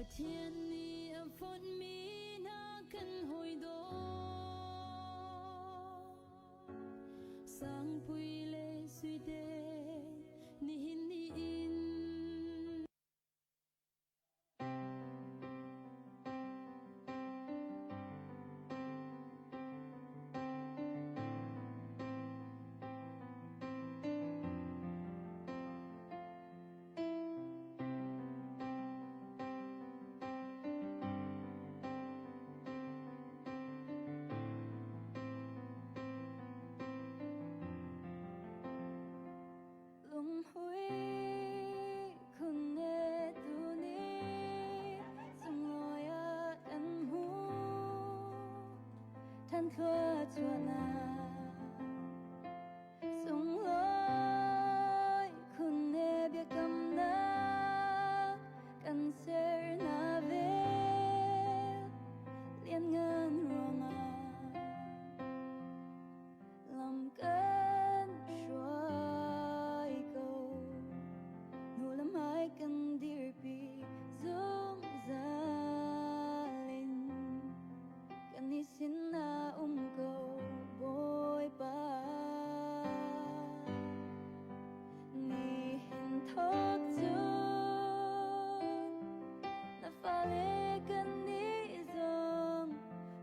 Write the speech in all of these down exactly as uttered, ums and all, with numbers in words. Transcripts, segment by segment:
Pathian nih a fonhmi hna kan hoih dawh. Sangpui le Suite nihin ni in. Lunghui khun ne tuni sunglawi ah kan hmu. Than thluachuahnak sunglawi khun ne biakamnak kan serna vel lianngan ruangah lam kan hruai ko. Nu le mai kan dirpi zungzal in kan ihsin a um ko, Bawipa. Nihin thawk cun na fale kannih zong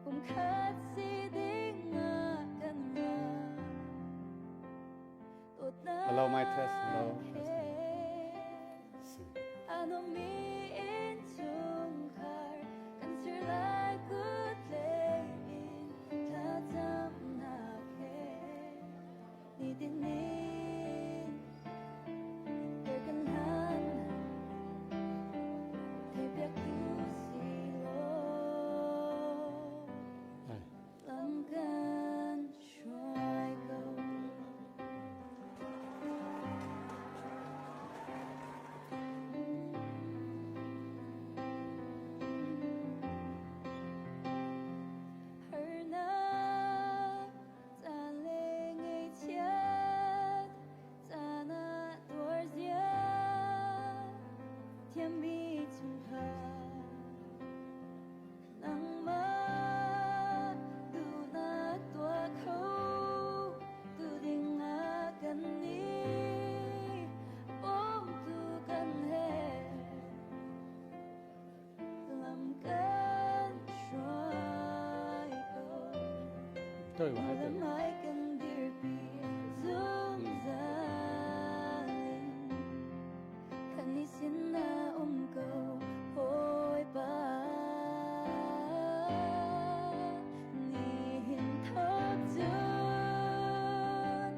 pumkhat si dingah kan ra. Hello, my test. Hello, test. A nuammi inn chungkhar kan sir lai kut lei in thlacamnak he nitin in kan hlan theihpiaktu si law. Ai. Lam kan hruai ko. Harnak caan le ngaihchiat, caan ah tuarzia thiammi chungkhar nangmah duhnak tuah kho tu dingah kannih bawmtu kan herh. Lam kan hruai ko. Lamai kan dirpi zungzal in kan ihsin a um ko, Bawipa. Nihin thawk cun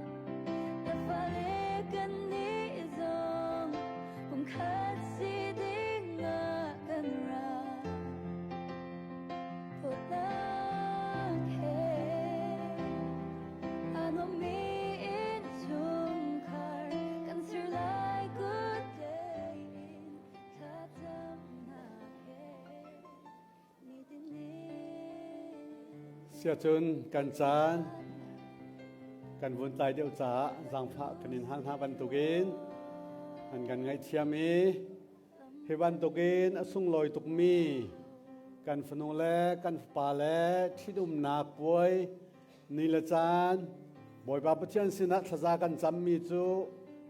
na fale kannih zong pumkhat si dingah kan ra. Phawtnak he a nuammi inn chungkhar kan sir lai kut lei in thlacamnak he. Sia cun kan caan kan vun tlai deuh caah zaangfah kan in hal hna bantukin an kan ngaihthiam i, hi bantukin a sunglawi tukmi kan fanu le kan fapa le ṭhitumnak puai ni le caan Bawipa Pathian sinah thlaza kan cammi cu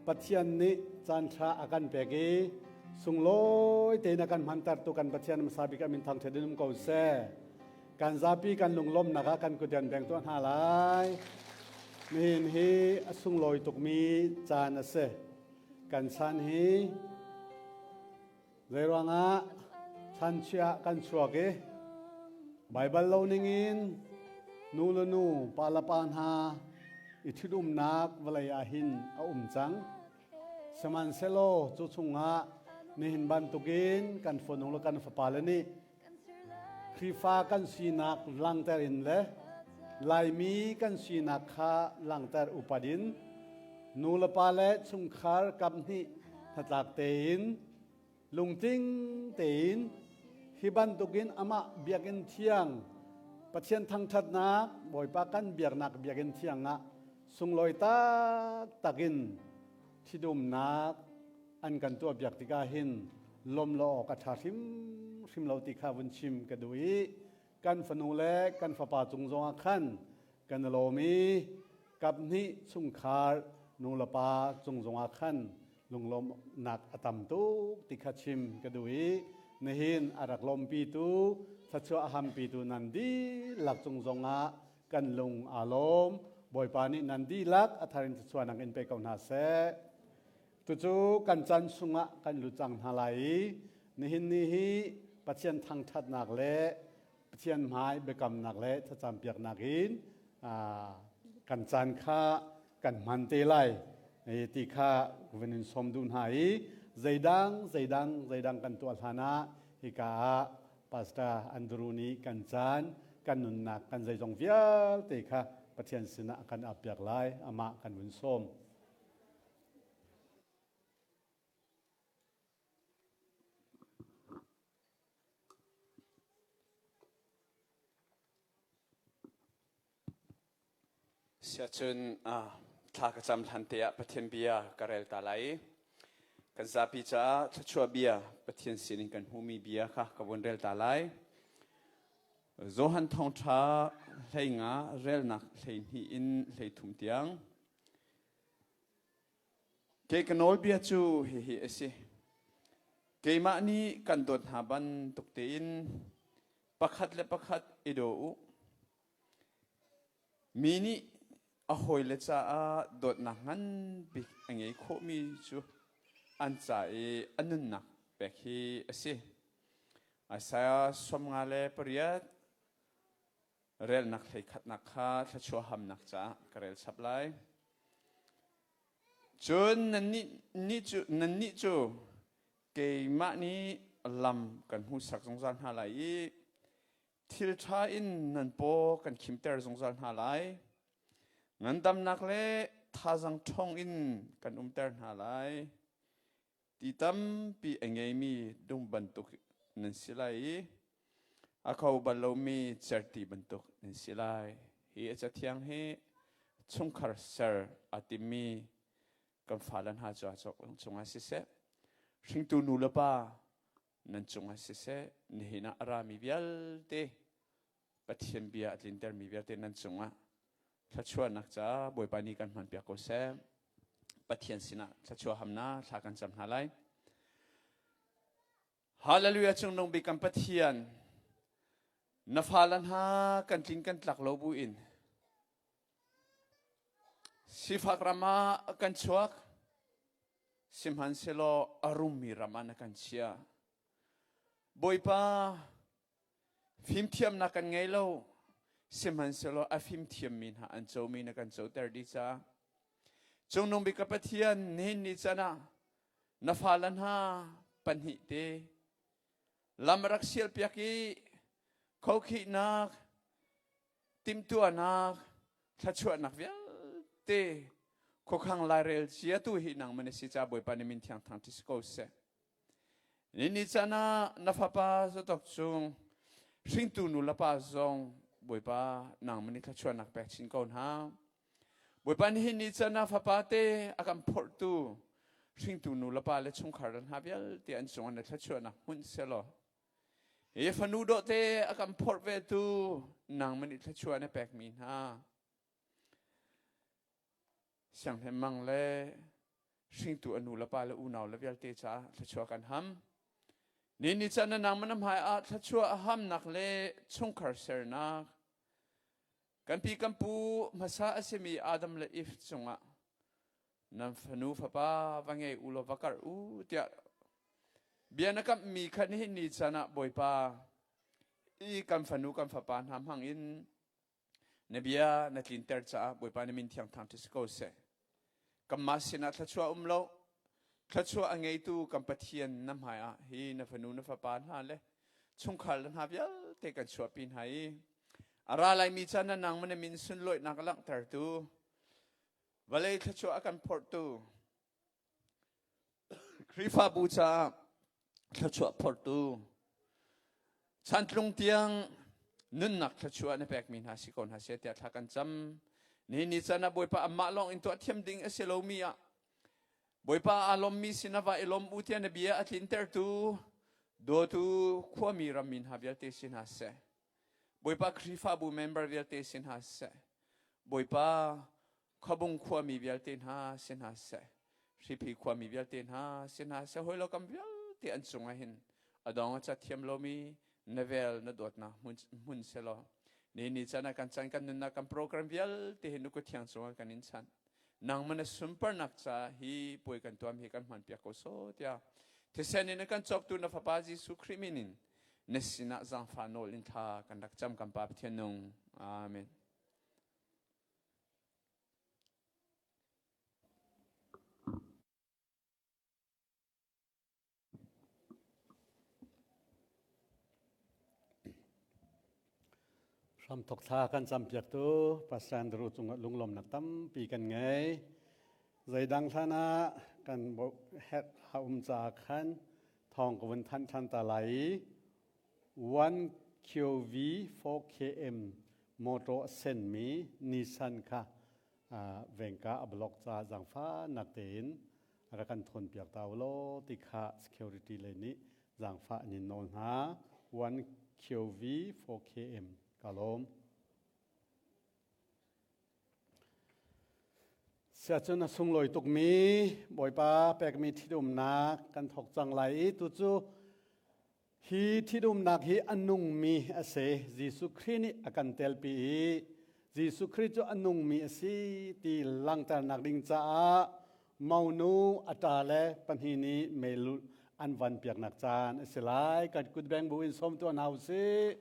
Pathian nih caan ṭha a kan pek i, sunglawi tein a kan hmantertu kan Pathian hmasa bik ah min thangṭhat in um ko seh. Kan zapi kan lunglawmhnak ah kan kut in beng tuah hna lai. Nihin hi a sunglawi tukmi caan a si. Kan chan hi Zeiruangah chan chiah kan chuak i, Baibal lo ningin nu le nu, pa le pa hna i ṭhitumnak vawlei ah hin a um cang. Sihmanhsehlaw cu chungah nihin bantukin kan fanu le kan fapa le nih Khrihfa kan sinak langter in le Laimi kan sinak kha langter upat in nu le pa le chungkhar kap hnih hnatlak tein lungtling tein hi bantukin amah biakinn thiang, Pathian thangṭhatnak, Bawipa kan biaknak biakinn thiang ah sunglawi taktak in ṭhitumnak an kan tuahpiak tikah hin lawmhlo awk a ṭha hrimhrim. hrim lo ti kha vun chim ka duh i, kan fanu le kan fapa cung zongah khan kan lawm i, kap hnih chungkhar nu le pa cung zongah khan lunglawmhnak a tam tuk ti kha chim ka duh i, nihin a rak lawmpitu, thluachuah a hampitu nan dihlak cung zongah kan lung aa lawm. Bawipa nih nan dihlak a thar in thluachuahnak in pe ko hna seh. Cucu kan caan sungah kan lut cang hna lai i, nihin ni hi Pathian thangṭhatnak le Pathian hmai biakamnak le thlacam piaknak in, aa, kan caan kha kan hman te lai, eh, ti kha vun in sawm duh hna i, zeidang, zeidang, zeidang kan tuah hlanah hika ah Pastor Andrew nih kan caan, kan nunnak, kan zeizong vialte kha Pathian sinah kan ap piak lai, amah kan vun sawm. Sia cun, ah, thla ka cam hlan te ah Pathian bia ka rel ta lai i, kan zapi caah thluachuah bia, Pathian sin in kan hmuhmi bia kha ka vun rel ta lai. Johan Thawngṭha hleinga, relnak hleihnih in hleithum tiang. Kei ka nawlbia cu hihi a si. Keimah nih kan dawt hna bantuk tein pakhat le pakhat i daw u. Mi nih a hawile caah dawtnak ngan bik a ngei khawhmi cu an ca i a nunnak pek hi a si. Isaiah sawmnga le pariat, relnak hleikhatnak kha thluachuah hamnak caah ka rel chap lai. Cun nannih, nih cu, nannih cu keimah nih lam kan hmuhsak zungzal hna lai i, thil ṭha in nan paw kan khimter zungzal hna lai. Ngandamnak le thazang ṭhawng in kan umter hna lai. Ti tampi a ngeimi dung bantuk nan si lai i, a kho bal lomi certi bantuk nan si lai. Hi a cathiang hi chungkhar ser a timmi kan fale hna cu cungah siseh, hringtu nu le pa nan cungah siseh, nihin ah a rami vialte, Pathian bia a tlintermi vialte nan cungah thluachuahnak caah Bawipa nih kan hmanpiak ko seh. Pathian sinah thluachuah hamnak thla kan cam hna lai. Hallelujah, Cungnungbik kan Pathian, na fale hna kan tlin kan tlak lo buin, sifak ram ah kan chuak, sihmanhsehlaw a rummi ram ah na kan chia. Bawipa, fimthiamnak kan ngei lo, sihmanhsehlaw a fimthiammi hna an comi na kan coter dih caah, Cungnungbik ka Pathian, nihin ni caan ah na fale hna pahnih te lam a rak sialpiak i, khokhihnak, timhtuahnak, thluachuahnak vialte khuakhang lairel ciatu hi nangmah na si caah Bawipa na min thiang thangṭhat si ko seh. Nihin ni caan ah na fapa zawtawk cung hringtu nu le pa zong Bawipa nangmah nih thluachuahnak pek chin ko hna. Bawipa nihin ni caan ah fapate a kan phorhtu hringtu nu le pa le chungkhar le hna vialte an cungah na thluachuahnak hmunh sehlaw, hi fanu dawhte a kan phorh vetu nangmah nih thluachuah na pekmi hna. Sianghlem mang le hringtu a nu le pa le unau le vialte caah thluachuah kan ham. Nihin ni caan ah nangmah na hmai ah thluachuah a hamnak le chungkhar sernak, kan pi kan pu hmasa a simi Adam le Eve cungah nan fanu fapa va ngei u law va karh u tiah bia na kamhmi kha nihin ni caan ah Bawipa i kan fanu kan fapa hna hmangin na bia na tlinter caah Bawipa na min thiang thangṭhat si ko seh. Kanmah sinah thluachuah um lo. Thluachuah a ngeitu kan Pathian na hmai ah hi na fanu na fapa hna le chungkhar le hna vialte kan chuahpi hna i, a ra laimi caan ah nangmah na min sunlawihnak a langhtertu, vawlei thluachuah a kan phorhtu, Khrihfabu caah thluachuah phorhtu, chantlung tiang nunnak thluachuah na pekmi hna si ko hna seh tiah thla kan cam. Nihin ni caan ah Bawipa amah lawng in tuah thiam ding a si lomi ah, Bawipa aa lawmmi sinah va i lawm u tiah na bia a tlintertu Dawtu khuami rammi hna vialte si hna seh. Bawipa Khrihfabu member vialte si hna seh. Bawipa khuabung khuami vialte hna si hna seh. Hriphi khuami vialte hna si hna seh. Hawi lo kam vialte an cungah hin a dawng a cat thiam lomi na vel na dawtnak hmun, hmun sehlaw, nihin ni caan ah kan caan kan nunnak kan program vialte hi na kut thiang cungah kan in chanh. Nangmah na sunparnak caah hi puai kan tuam hi kan hmanpiak ko sawh tiah thisen in na kan cawktu na Fapa Jesuh Khrih min in na sinah zaangfah nawl in thla kan rak cam kan Pa Pathian nung. Amen. Hramthawk thla kan campiaktu Pastor Andrew cungah lunglawmhnak tampi kan ngei. Zeidang hlanah kan herh a um caah khan thawng ka vun thanh ṭhan ta lai i, one Q V four K M motor a senmi Nissan kha, aa, vengka a block caah zaangfahnak tein a rak kan thawnpiak ta u law ti kha security lei nih zaangfah an in nawl hna. One Q V four K M ka lawm. Sia cun a sunglawi tukmi Bawipa pekmi thidumnak kan thawk cang lai i, tu cu hi thidumnak hi a nungmi a si. Jesuh Khrih nih a kan telpi i, Jesuh Khrih cu a nungmi a si ti langhternak ding caah monu a ṭa le pahnih nih meilulh an van piaknak caan a si lai. Kan kut beng bu in sawm tuah hna u sih.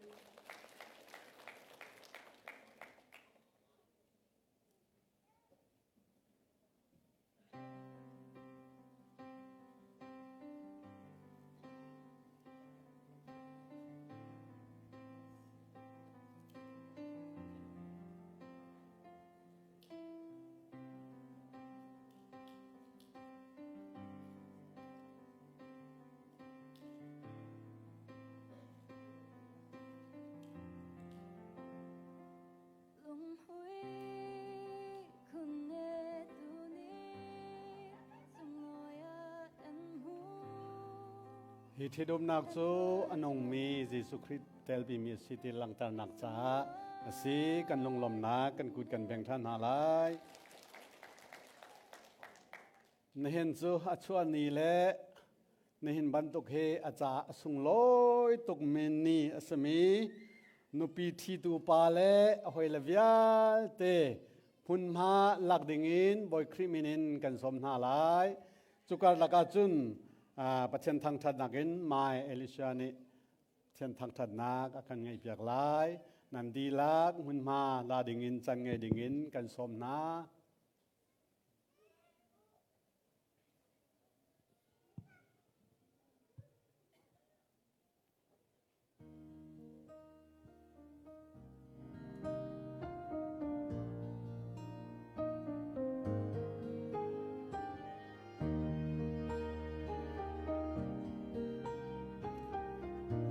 Hi thidumnak cu a nungmi Jesuh Khrih telpimi a si ti langhternak caah a si. Kan lunglawmhnak kan kut kan beng ṭhan hna lai. Nihin cu a chuah ni le nihin bantuk hi a caah a sunglawi tukmi ni a simi nupi thitu pa le a hawile vialte hmunhma lak dingin Bawi Khrih min in kan sawm hna lai. Cu karlak ahcun, aa, Pathian thangṭhatnak in Mai Alicia nih Pathian thangṭhatnak a kan ngeihpiak lai. Nan dihlak hmunhma la dingin can ngei dingin kan sawm hna.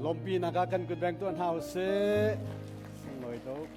Lawmpi nak ah kan kut beng tuah hna u sih. Sunglawi tuk.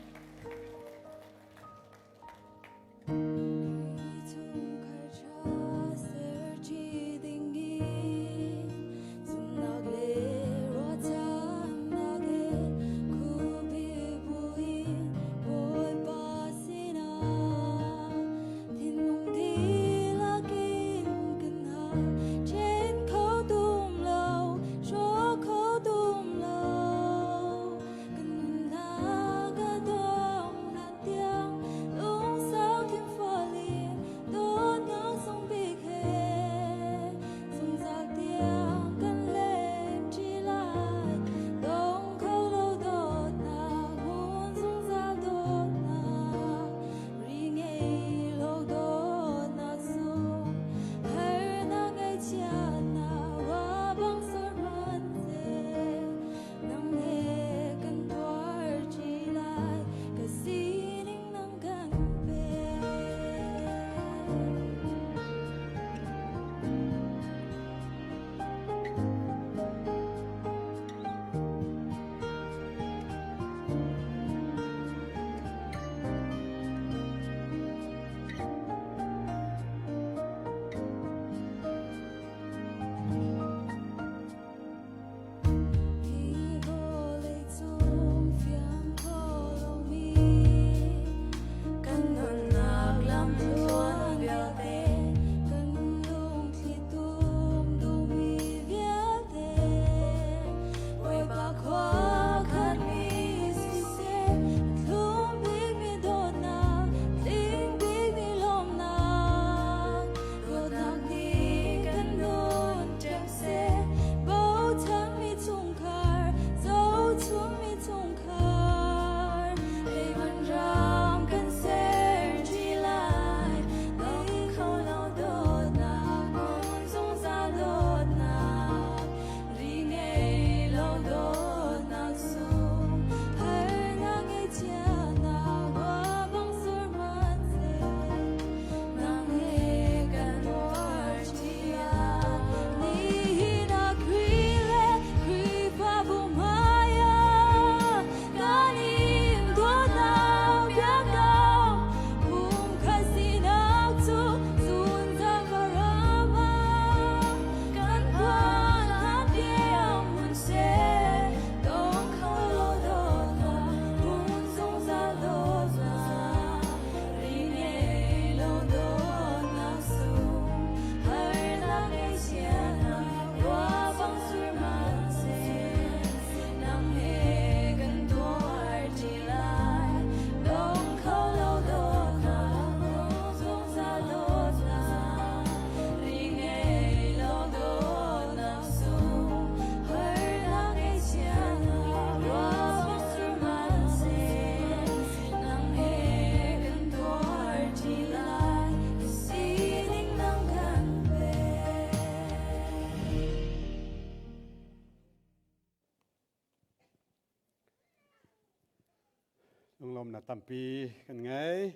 Lunglawmna tampi kan ngei.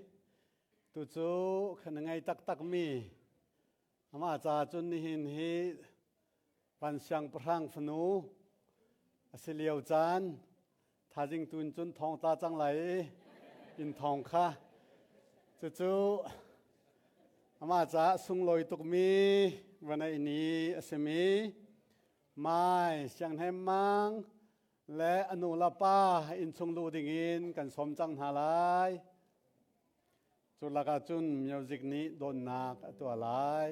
Tucu kan ngei taktak mi, amah ca cun nihin hi Van Siang Pahrang fanu a si lio caan, thazing tun cun thawngtla cang lai i, inn thawng kha. Cucu amah caah sunglawi tukmi van ei ni a simi Mai Siang Hnem Mang le a nu le pa innchung luh dingin kan sawm cang hna lai. Cu lakah cun music nih dawnnak a tuah lai.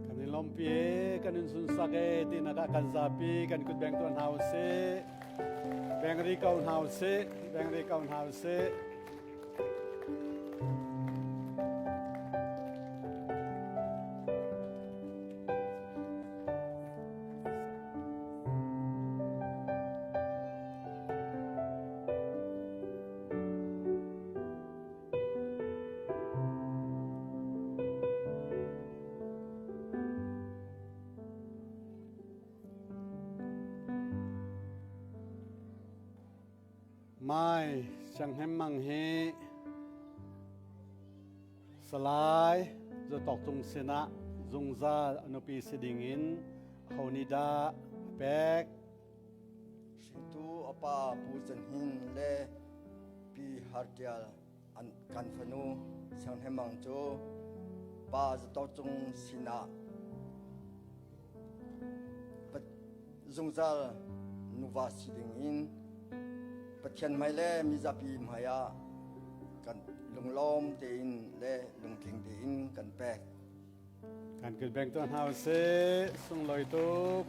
Kan i lawmpi e, kan in sunsak e, tinak ah kan zapi kan kut beng tuah hna u sih. Beng ri ko hna u sih, beng ri ko hna u sih. Mai Siang Hnem Mang hi Salai Zatawk Cung sinah zungzal a nupi si dingin a ho nih dah a pek? Hringtu a pa Pu Chan Hnin le Pi Har Tial an, kan fanu Siang Hnem Mang cu Pa Zatawk Cung sinah Pa-, zungzal nuva si dingin Pathian hmai le mizapi hmai ah kan lunglawm tein le lungtling tein kan pek. Kan kut beng tuah hna u sih, sunglawi tuk.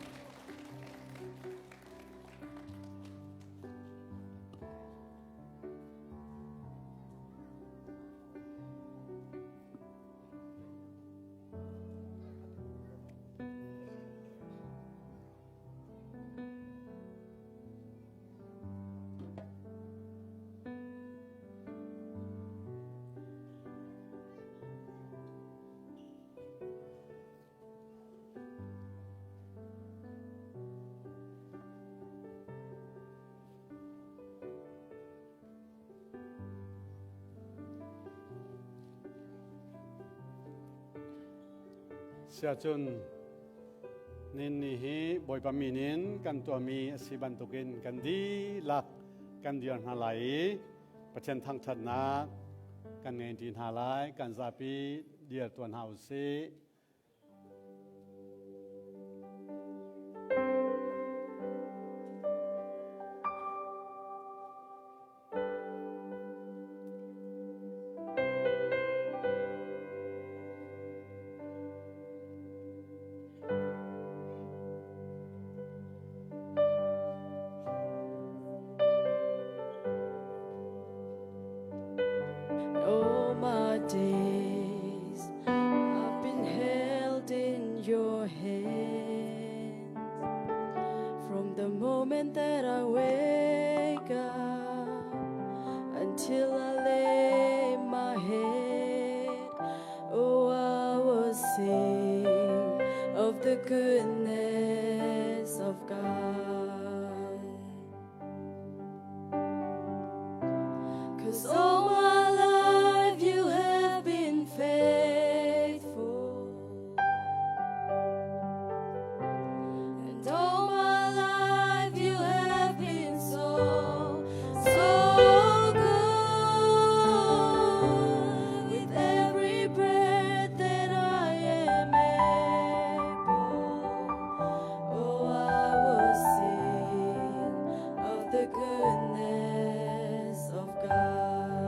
Sia cun, nihin ni hi Bawipa min in kan tuahmi a si bantukin kan dihlak kan dir hna lai i Pathian thangṭhatnak kan ngei ṭi hna lai. Kan zapi dir tuah hna u sih. All my days I've been held in your hands. From the moment that I wake up until I lay my head, oh, I will sing of the goodness of God. 'Cause all my life you have been faithful. And all my life you have been so, so good. With every breath that I am able, oh, I will sing of the goodness of God.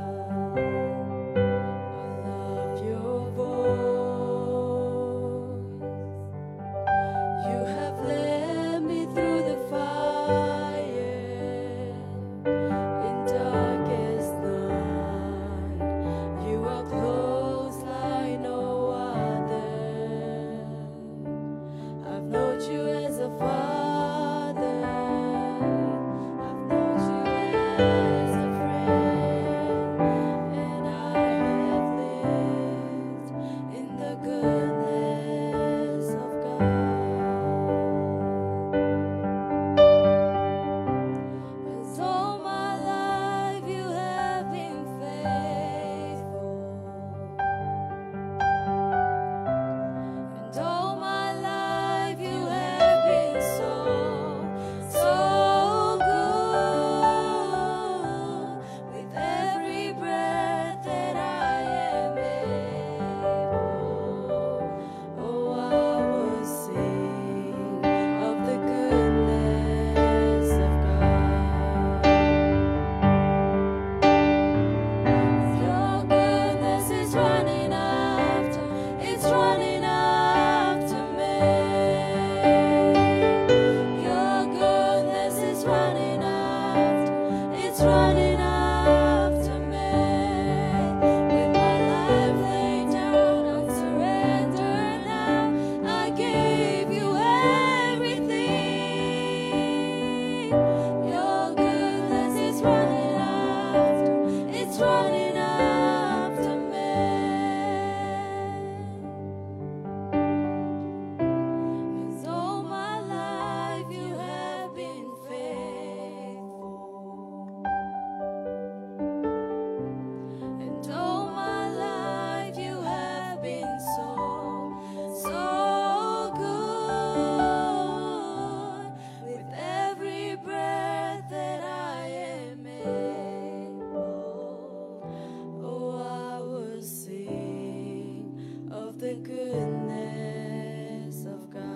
As a friend, and I have lived in the goodness of God. 'Cause all my life you have been faithful. And all my life you have been so, so good. With every breath that I am able, oh, I will sing of the goodness of God. Your goodness is running after, it's running after me. Your goodness is running after, it's running after me. With my life laid down, I surrender now. I give you everything. Your goodness is running after, it's running after me. 'Cause all my life you have been faithful. And all my life you have been so, so good. With every breath that I am able, oh, I will sing of the goodness of God.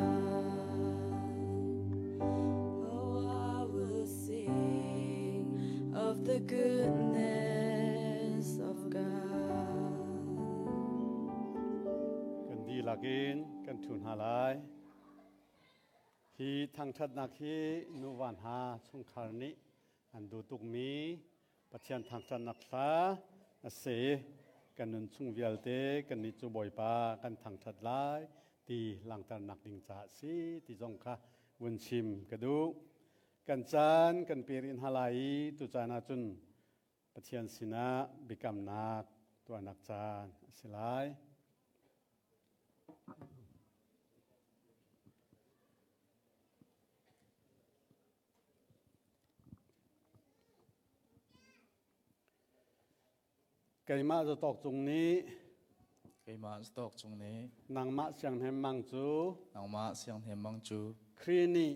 Oh, I will sing of the goodness of God. Kan dihlak in kan thun halai. Hi thangṭhatnak hi Nu Van Ha chungkhar nih an duh tukmi Pathian thangṭhatnak hla a si. Kan nun chung vialte kannih cu Bawipa kan thangṭhat lai ti langhternak ding caah a si ti zong kha vun chim ka duh. Kan caan kan pir in halai i tu caan ahcun Pathian sinah biakamnak tuahnak caan a si lai. Keimah zatawk cung nih Keimah zatawk cung nih nangmah sianghnemmang cu nangmah sianghnemmang cu Khrih nih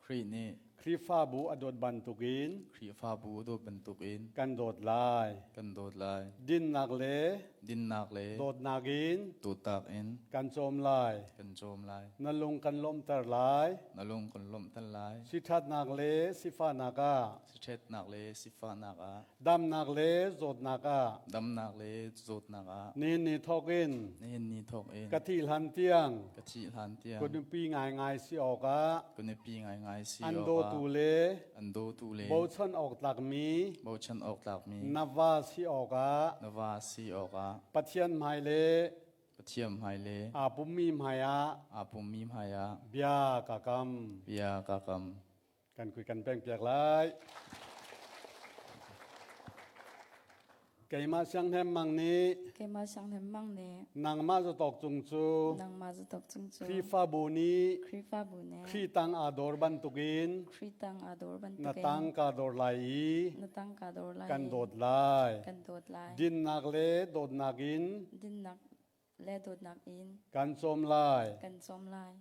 Khrih nih Khrihfabu a dawt bantukin Khrihfabu a dawt bantukin kan dawt lai. Kan dawt lai. Dinnak le dinnak le dawtnak in dawtnak in kan cawm lai. Kan cawm lai. Na lung kan lawmhter lai. Na lung kan lawmhter lai. Siṭhatnak le sifahnak ah siṭhatnak le sifahnak ah damnak le zawtnak ah damnak le zawtnak ah nihin ni thawk in nihin ni thawk in ka thih hlan tiang ka thih hlan tiang ka nupi ngaingai si awkah ka nupi ngaingai si awkah an dawtu le an dawtu le bochan awk tlakmi bochan awk tlakmi na va si awkah na va si awkah Pathian hmai le Pathian hmai le aa pummi hmai ah aa pummi hmai ah bia ka kam bia ka kam. Kan khui kan pengpiak lai. Keimah sianghnemmang nih keimah sianghnemmang nih nangmah zatawk cung cu nangmah zatawk cung cu Khrihfabu nih Khrihfabu nih Khrih tang aa dawr bantukin Khrih tang aa dawr bantukin na tangka dawr lai i na tangka dawr lai kan i dawt lai. Kan dawt lai. Dinnak le dawtnak in dinnak le dawtnak in kan cawm lai. Kan cawm lai.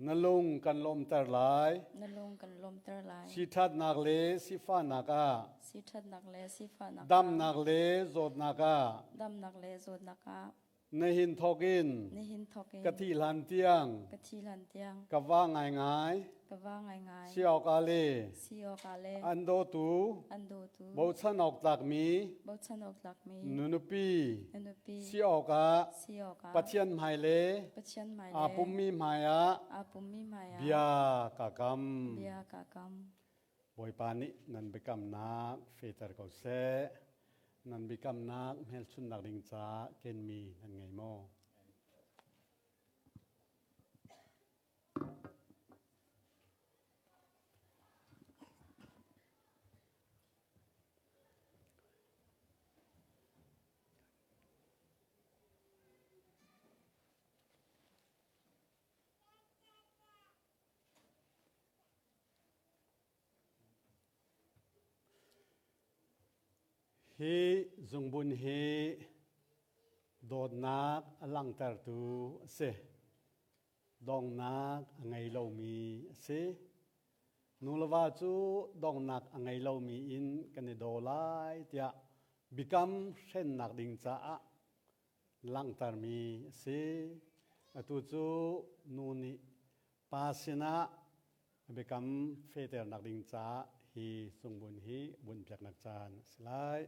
Na lung kan lawmhter lai. Na lung kan lawmhter lai. Siṭhatnak le sifahnak ah siṭhatnak le sifahnak ah damnak le zawtnak ah damnak le zawtnak ah nihin thawk in nihin thawk in ka thih hlan tiang ka thih hlan tiang ka va ngaingai ka va ngaingai si awkah le si awkah le an dawtu an dawtu bochan awk tlakmi bochan awk tlakmi nunupi nunupi si awkah si awkah Pathian hmai le Pathian hmai le aa pummi hmai ah aa pummi hmai ah bia ka kam bia ka kam. Bawipa nih nan biakamnak fehter ko seh. Nan biakamnak hmelchunhnak ding caah kenmi nan ngei maw? Hi zungbun hi dawtnak a langtertu a si. Dawngnak a ngei lomi a si. Nu le va cu dawngnak a ngei lomi in kan i daw lai tiah biakam hrennak ding caah langtermi a si. Atu cu nu nih pa sinah biakam fehternak ding caah hi zungbun hi a bunpiaknak caan a si lai.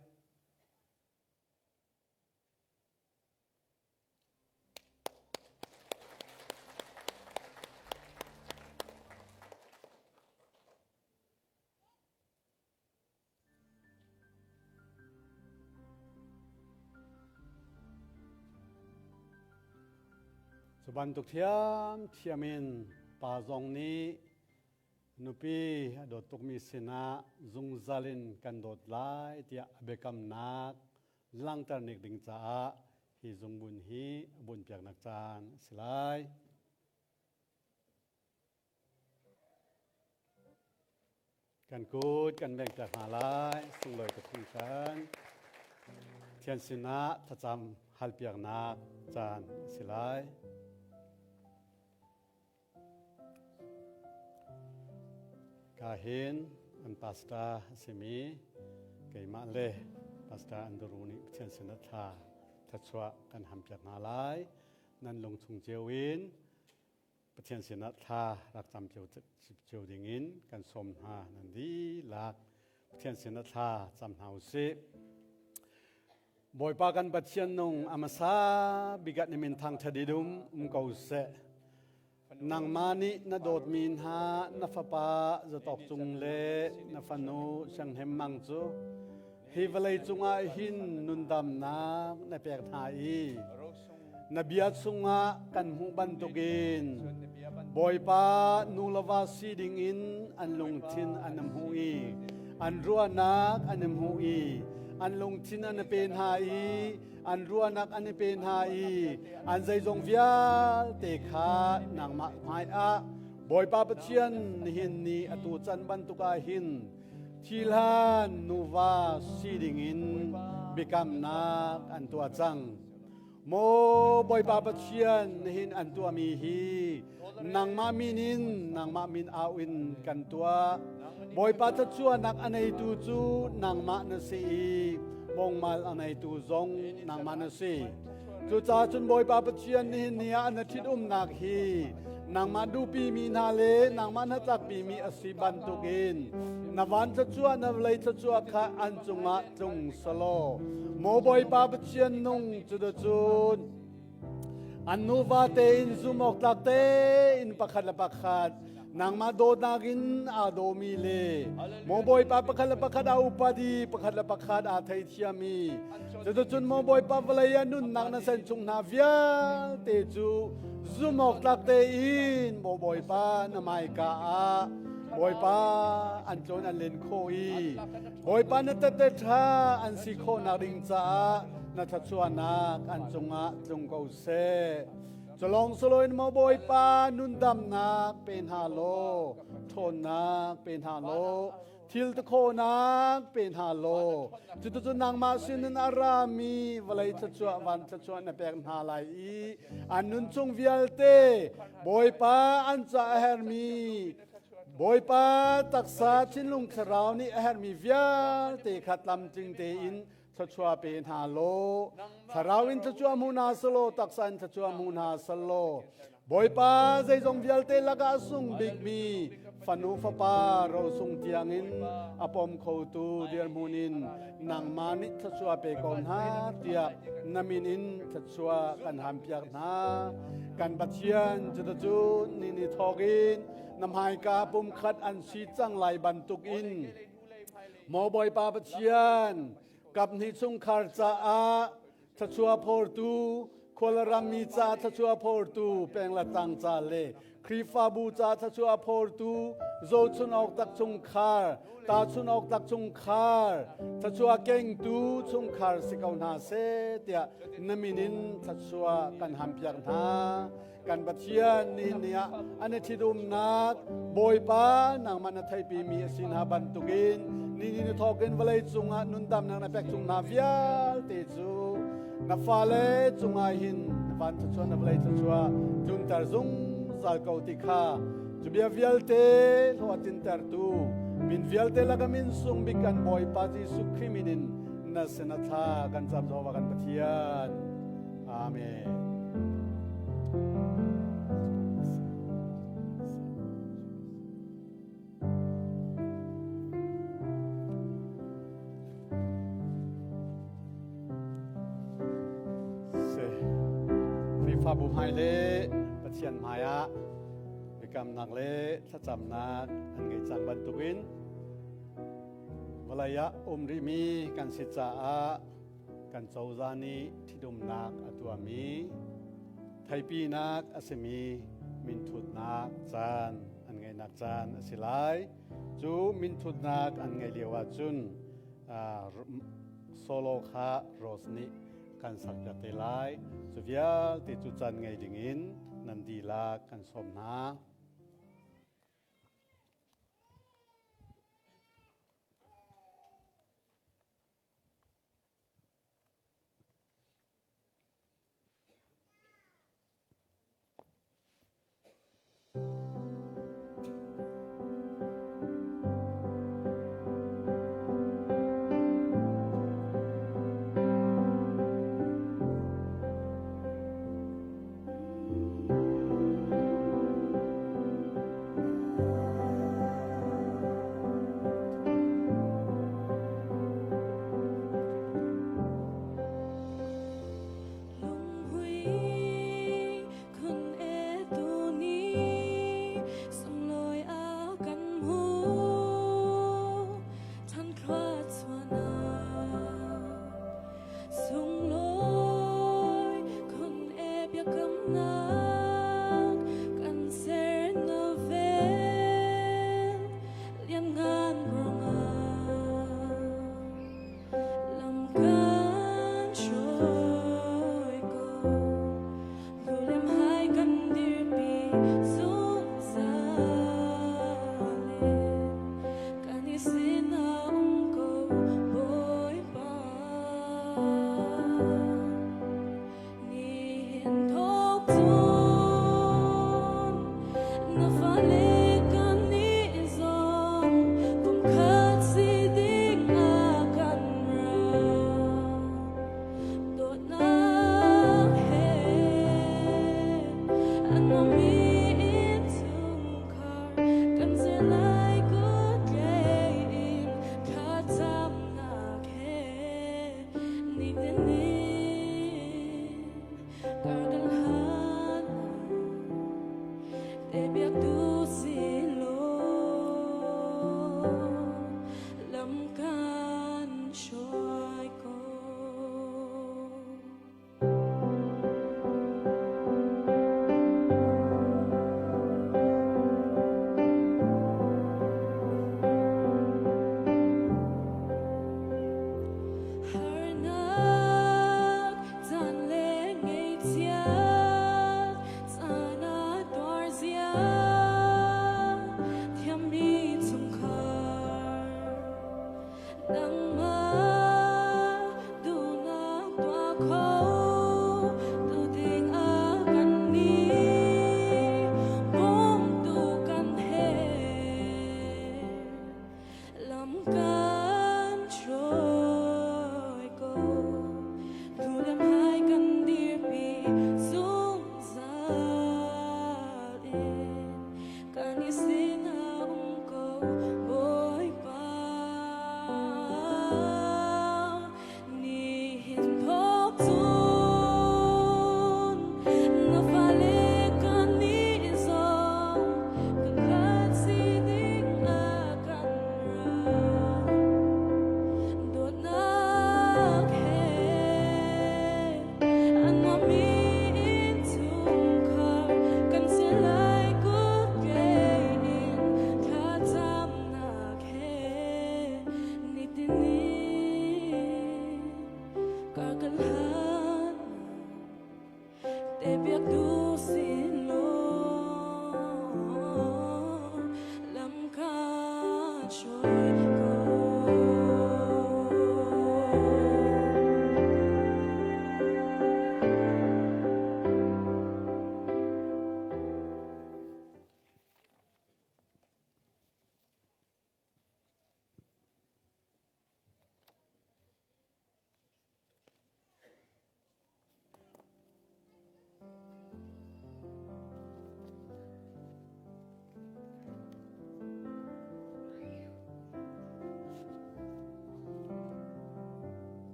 Cu bantuk thiam thiam in pa zong nih nupi a dawt tukmi sinah zungzal in kan dawt lai tiah a biakamnak langter nik ding caah hi zungbun hi a bunpiaknak caan a si lai. Kan kut kan bengpiak hna lai, sunglawi ka thung kan. Pathian sinah thlacam halpiaknak caan a si lai. Ka hin an pastor a simi keimah le Pastor Andrew nih Pathian sinah thla thluachuah kan hampiak hna lai. Nan lungchung cio in Pathian sinah thla rak cam cio, cio dingin kan sawm hna, nan dihlak Pathian sinah thla cam hna u sih. Bawipa kan Pathian nung a hmasa bik ah na min thangṭhat i dum um ko seh. Nangmah nih na dawtmi hna, na fapa Zatawk Cung le na fanu Sianghnem Mang cu hi vawlei cungah hin nundamnak na pek hna i na bia chungah kan hmuh bantukin Bawipa nu le va si dingin an lungthin an i hmuh i an ruahnak an i hmuh i an lungthin an i pe hna i an ruahnak an i pe hna i an zeizong vialte kha nangmah hmaiah Bawipa Pathian nihin ni atu can bantuk ah hin thihlan nuva si dingin biakamnak an tuah cang. Maw Bawipa Pathian, nihin an tuahmi hi nangmah min in, nangmah min au in kan tuah. Bawipa thluachuahnak a neitu cu nangmah na si i, bawngmal a neitu zong nangmah na si. Cucaah cun Bawipa Pathian, nihin ni ah na ṭhitumnak hi nangmah duhpimi hna le nangmah na tlakpimi a si bantukin na van thluachuah, na vawlei thluachuah kha an cungah tlung seh law. Maw Bawipa Pathian nung, cuticun an nuva tein zum awk tlak tein pakhat le pakhat nangmah dawtnak in aa dawmi le maw Bawipa pakhat le pakhat aa upat i pakhat le pakhat aa theithiam i cuticun maw Bawipa vawlei ah nunnak na san chung hna vialte cu zum awk tlak tein maw Bawipa na maika ah Bawipa an tlawn an len khawh i Bawipa na tette ṭha an si khawhnak ding caah na thluachuahnak an cungah tlung ko seh. Cu lawng si loin maw Bawipa, nundamnak pe hna law, ṭhawnnak pe hna law, thil tukhawhnak pe hna law. Cuticun nangmah sinin a rami vawlei thluachuah, van thluachuah na pek hna lai i an nun chung vialte Bawipa an caah a herhmi Bawipa taksa thinlung thlarau nih a herhmi vialte kha tlamtling tein thluachuah pe hna law. Thlarau in thluachuah hmu hna seh law, taksa in thluachuah hmu hna seh law. Bawipa zeizong vialte lakah a sung bikmi fanu fapa ro sung tiangin a pom khotu dirhmun in nangmah nih thluachuah pe ko hna tiah na min in thluachuah kan hampiak hna. Kan Pathian, cuticun nihin ni thawk in na hmaika pumkhat an si cang lai bantukin maw Bawipa Pathian, kap hnih chungkhar caah thluachuah phortu, khua le rammi caah thluachuah phortu, peng le tlang ca le Khrihfabu caah thluachuah phortu, zo chun awk tak chungkhar, ta chun awk tak chungkhar, thluachuah kengtu chungkhar si ko hna seh tiah na min in thluachuah kan hampiak hna. Kan Pathian, nihin ni ah an i ṭhitumnak Bawipa nangmah na theihpimi a si hna bantukin Nihin ni thawkin vawlei cungah nundamnak na pek cungah vialte cu na fale cungah hin na van thluachuah, na vawlei thluachuah tlunter zungzal ko ti kha, cu bia vialte hlawhtlintertu, min vialte lak a min sung bik kan Bawipa Jesuh Khrih min in na sin a thla kan cam Jehovah kan Pathian. Amen. Si. Khrihfabu hmai le Pathian hmai ah biakamnak le thlacamnak an ngei cang bantukin vawlei ah um rihmi kan si caah kan cozah nih ṭhitumnak a tuahmi, theipinak a simi minthutnak caan an ngeihnak caan a si lai. Cu minthutnak an ngeih lio ahcun, aa, r-, solo kha Rose nih kan sakpiak te lai. Cu vialte cu caan ngei dingin nan dihlak kan sawm hna.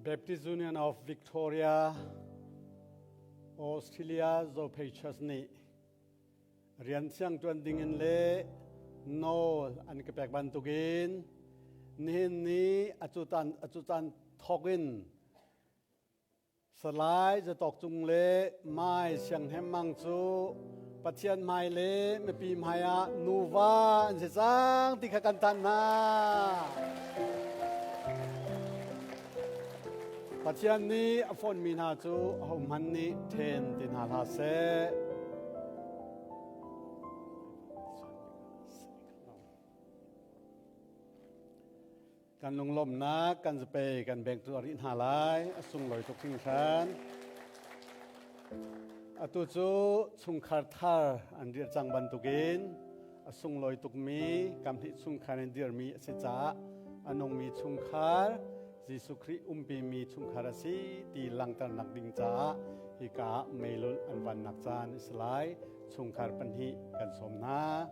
Baptist Union of Victoria, Australia Zophei Church nih rian siangtuan dingin le nawl an ka pek bantukin nihin ni a cutan, a cutan thawkin Salai Zatawk Cung le Mai Siang Hnem Mang cu Pathian hmai le mipi hmai ah nuva an si cang ti kha kan thanh hna. Pathian nih a fonmi hna cu ahohmanh nih ṭhen ti hna hlah seh. Kan lunglawmhnak kan zapei kan bengtu a rih hna lai, a sunglawi tuk hringhran. Atu cu chungkhar thar an dir cang bantukin a sunglawi tukmi, kam hnih chungkhar in dirmi a si caah a nungmi chungkhar, Jesuh Khrih umpimi chungkhar a si ti langhternak ding caah hika meilun an vannak caan a si lai. Chungkhar pahnih kan sawm hna.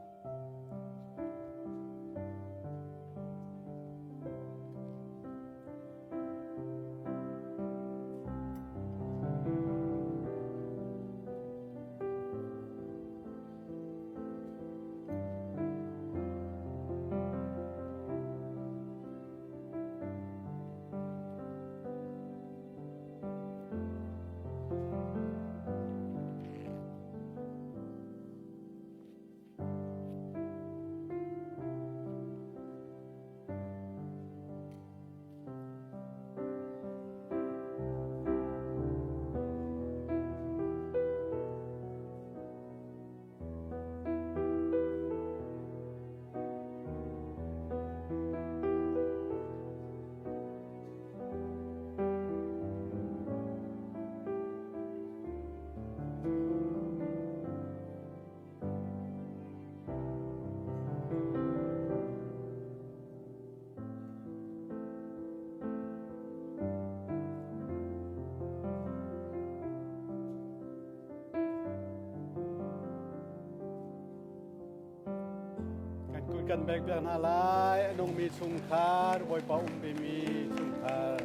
Kan kut kan bek piak hna lai, a nungmi chungkhar, Bawipa umpimi chungkhar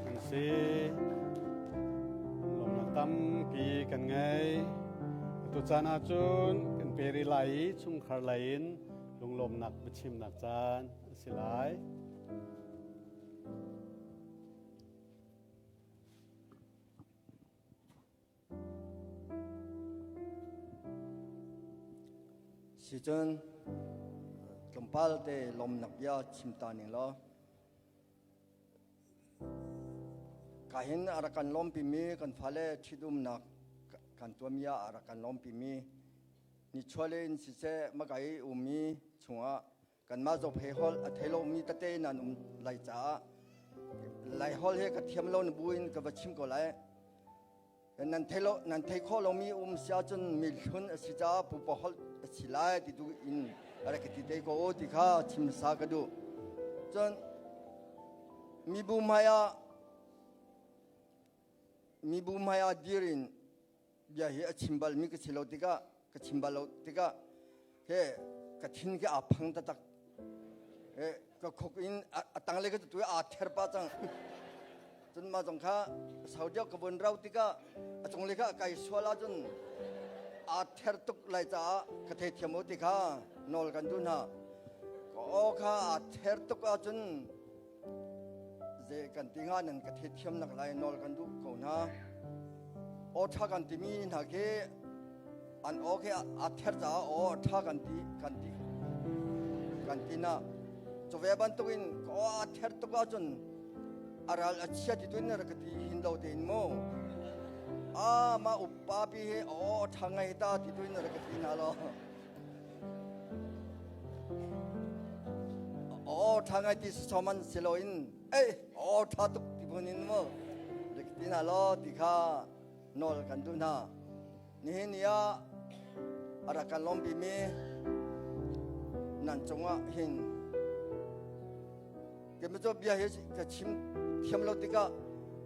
an si. Lawmhnak tampi kan ngei. Atu caan ahcun kan pe rih lai i chungkhar lei in lunglawmhnak biachimnak caan a si lai. Si cun tlawmpal te lawmhnak bia chim ta ning law. Ka hin a rak kan lawmpimi kan fale ṭhitumnak kan tuahmi ah a rak kan lawmpimi nichual in siseh, makai i ummi chungah kanmah Zophei holh a thei lomi tete nan um lai caah, Lai holh he ka thiam lo na buin ka va chim ko lai. Nan thei lo, nan thei khawh lomi um si ahcun mihlun a si caah pupa holh a si lai ti tu in a rak ka ti te ko ti kha chim hmasa ka duh. Cun mibu hmai ah, mibu hmai ah dir in bia hi a chim balmi ka si lo tikah, ka chim bal lo tikah, he ka thin khi aa phang taktak. He ka khuk in a, a tang le ka tutui aa ther pah cang. Cun mah zong kha sau deuh ka vun rau tikah a cung le kha a kai sual ahcun aa ther tuk lai caah ka theithiam u ti kha nawl kan duh hna. Ka aw kha aa ther tuk ahcun zei kan ti hnga nan ka theithiamnak lai nawl kan duh ko hna. Aw ṭha kan timi hna khi an aw khi a, a ther caah aw ṭha kan ti, kan ti, kan ti hna. Cu ve bantukin ka aw a ther tuk ahcun a ral a chia ti tu in rak ka ti hin lo tein mu. Ah, mah upa pi hi aw ṭha ngai hi ta ti tu in rak ka ti hna law. Aw ṭha ngai ti sawman si loin, ei, aw ṭha tuk ti buin in mu. Rak ka ti hna law ti kha nawl kan duh hna. Nihin ni ah a rak kan lawmpimi nan cungah hin keimah cu bia hi ka chim thiam lo tikah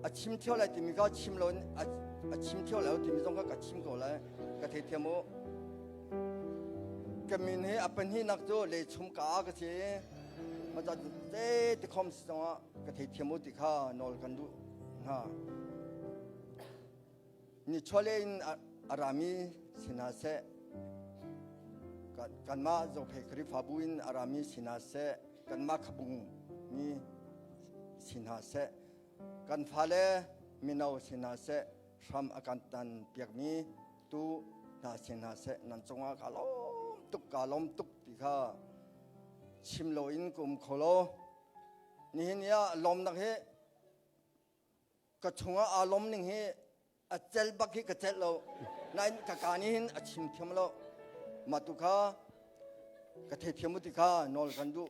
a chim ṭhio lai timi kha chim lo in a, a chim ṭhio lai lo timi zong kha ka chim ko lai, ka theithiam u. Ka min hi a pahnihnak cu Lei Chum Ka ka si i, mah ca cu zei ti khawm si zongah ka theithiam u ti kha nawl kan duh. Ha. Nichuale in a, a rami si hna seh. Kan, kanmah Zophei Khrihfabu in a rami si hna seh. Kanmah khabung mi si hna seh. Kan fale mino si hna seh. Hram a kan tan piakmi tu hna si hna seh. Nan cungah ka lawm tuk, ka lawm tuk ti kha chim lo in ka um kho lo. Nihin ni ah lawmnak hi ka chungah aa lawm ning hi a cel bak hi ka celh lo. Nain ka kaa nih hin a chim thiam lo. Mah tu kha ka thei thiam uh ti kha nawl kan duh,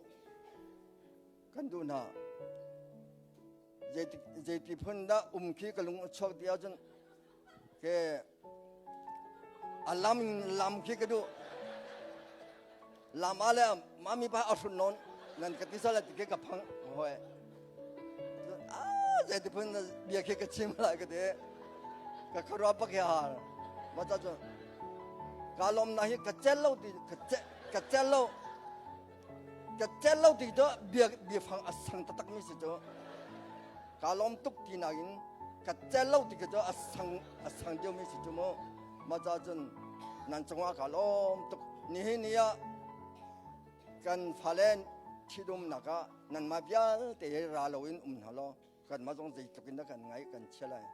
kan duh hna. Zeiti, zeiti phun dah um khi ka lung a chuak ti ahcun ke a lam in lam khi ka duh. Lam ah le mah mipa a hrut nawn nan ka ti sal a ti khi ka phang. Hoi. Ah, zeiti phun bia khi ka chim lai ka ti. Ka khuaruah pak hi a har. Mah ca cu ka lawmnak hi ka celh lo ti, ka celh, ka celh lo. Ka celh lo ti cu bia, biafang a sang taktak mi si cu. Ka lawm tuk ti nakin ka celh lo ti ka cu a sang, a sang deuh mi si cu mu. Mah ca cun nan cungah ka lawm tuk. Nihin ni ah kan fale thidumnak ah nanmah vialte hi ra lo in um hna law, kanmah zong zeitluk in dah kan ngaih kan chia lai.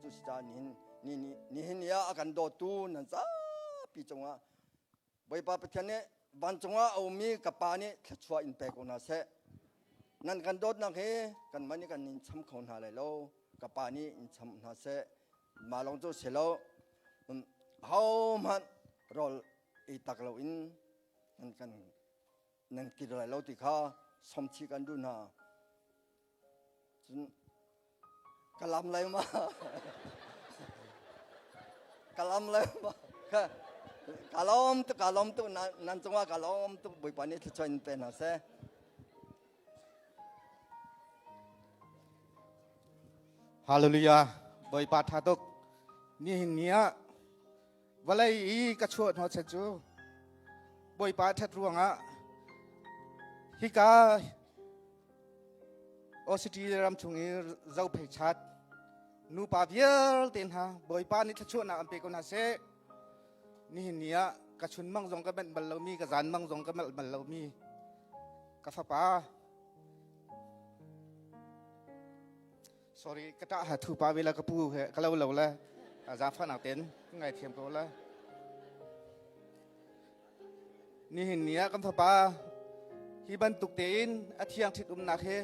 Cu si caah nihin, ni, ni, nihin ni ah a kan dawtu nan zapi cungah Bawipa Pathian nih vancung ah a ummi ka Pa nih thluachuah in pe ko hna seh. Nan kan dawtnak hi kanmah nih kan in cham kho hna lai lo, ka Pa nih in cham hna seh. Mah lawng cu si lo, um, ahohmanh rawl ei tak lo in nan kan, nan kir lai lo ti kha sawmthih kan duh hna. Cun ka lam lai ma. Ka lam lai ma. Ka, ka lawm tuk, ka lawm tuk, nan, nan cungah ka lawm tuk, Bawipa nih thluachuah in pe hna seh. Hallelujah. Bawipa ṭha tuk. Nihin ni ah vawlei i ka chuah hnawh chan cu Bawipa ṭhat ruangah hika Australia ram chung i Zophei chat nupa vialte hna Bawipa nih thluachuahnak an pe ko hna seh. Nihin ni ah ka chunmang zong ka manh bal lomi, ka zanmang zong ka manh bal lomi ka fapa, sorry, ka ṭah ha thu pa ve la, ka pu he ka lo lo la, a, zaangfahnak tein ngaithiam ko la. Nihin ni ah kan fapa hi bantuk tein a thiang ṭhit umnak he